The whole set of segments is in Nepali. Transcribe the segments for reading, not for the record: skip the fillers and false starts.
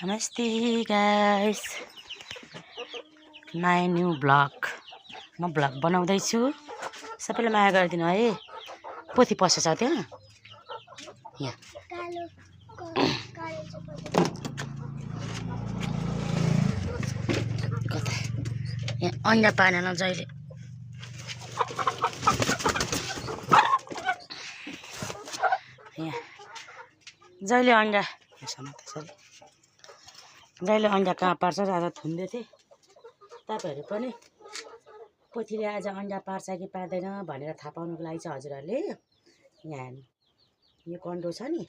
नमस्ते गाइस, माई न्यू ब्लग। म ब्लग बनाउँदैछु, सबैले माया गरिदिनु है। पोथी पसेछ त्यहाँ यहाँ कता यहाँ अन्डा पानेन जहिले यहाँ जहिले अन्डा जहिले अन्डा कहाँ पार्छ आज थुन्दै थिएँ। तपाईँहरू पनि पोथीले आज अन्डा पार्छ कि पार्दैन भनेर थाहा पाउनुको लागि चाहिँ हजुरहरूले यहाँ हेर्नु, यो कन्डो छ नि,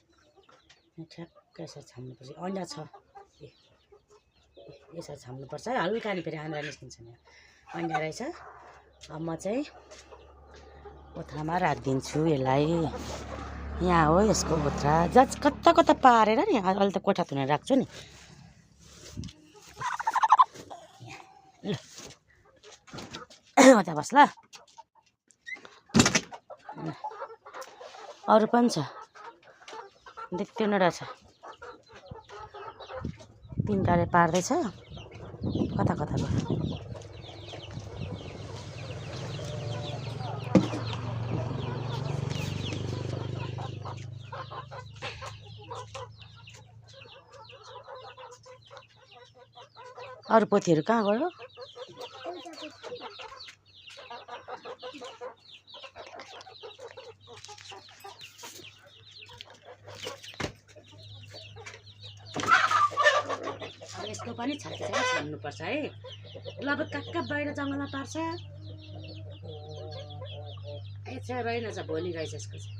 यहाँ ठ्याक्क यसरी छाम्नुपर्छ। अन्डा छ यसरी छाम्नुपर्छ है, हल्का नि फेरि आन्द्रा निस्किन्छ नि। अन्डा रहेछ। अब म चाहिँ ओथ्रामा राखिदिन्छु यसलाई। यहाँ हो यसको ओथ्रा, जज कता कता पारेर नि अहिले त कोठा धुन राख्छु नि। ल त्यहाँ बस् ल। अरू पनि छ, देख्दैन रहेछ, तिनवटाले पार्दैछ कता कता गयो। अरू पोथीहरू कहाँ गयो? यसको पनि छान्नुपर्छ है। ल अब कहाँ बाहिर जङ्गलमा पार्छ। यसो रहेनछ, भोलि रहेछ यसको चाहिँ।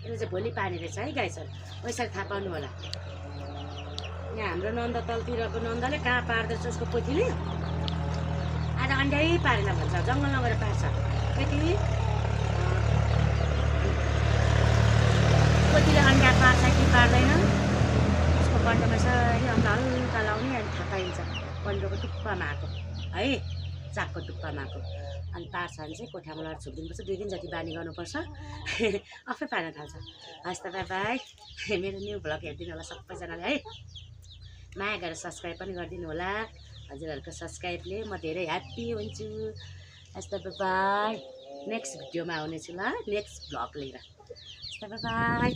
यसले चाहिँ भोलि पार्ने रहेछ है गाइसहरू, पैसा थाहा पाउनु होला। यहाँ हाम्रो नन्द तलतिरको नन्दले कहाँ पार्दैछ उसको पोथीले। आज अन्डै पारेन भन्छ, जङ्गलमा गएर पार्छ। पोथीले अन्डा पार्छ कि पार्दैन उसको कन्डोमा यसरी अन्त हल्का लाउने, अनि थाहा पाइन्छ कन्डोको टुप्पामा आएको है, चाकको टुप्पामा आएको। अनि पार्छ भने चाहिँ कोठामा लगेर छोपिदिनुपर्छ, 2 दिन जति बानी गर्नुपर्छ, आफै पार्न थाल्छ। हस् त बाई बाई। मेरो न्यू भ्लग हेरिदिनु होला सबैजनाले है, माया गरेर सब्सक्राइब पनि गरिदिनु होला। हजुरहरूको सब्सक्राइबले म धेरै ह्याप्पी हुन्छु। हस् त बाई, नेक्स्ट भिडियोमा आउनेछु ल, नेक्स्ट भ्लग लिएर। हस् त बाई।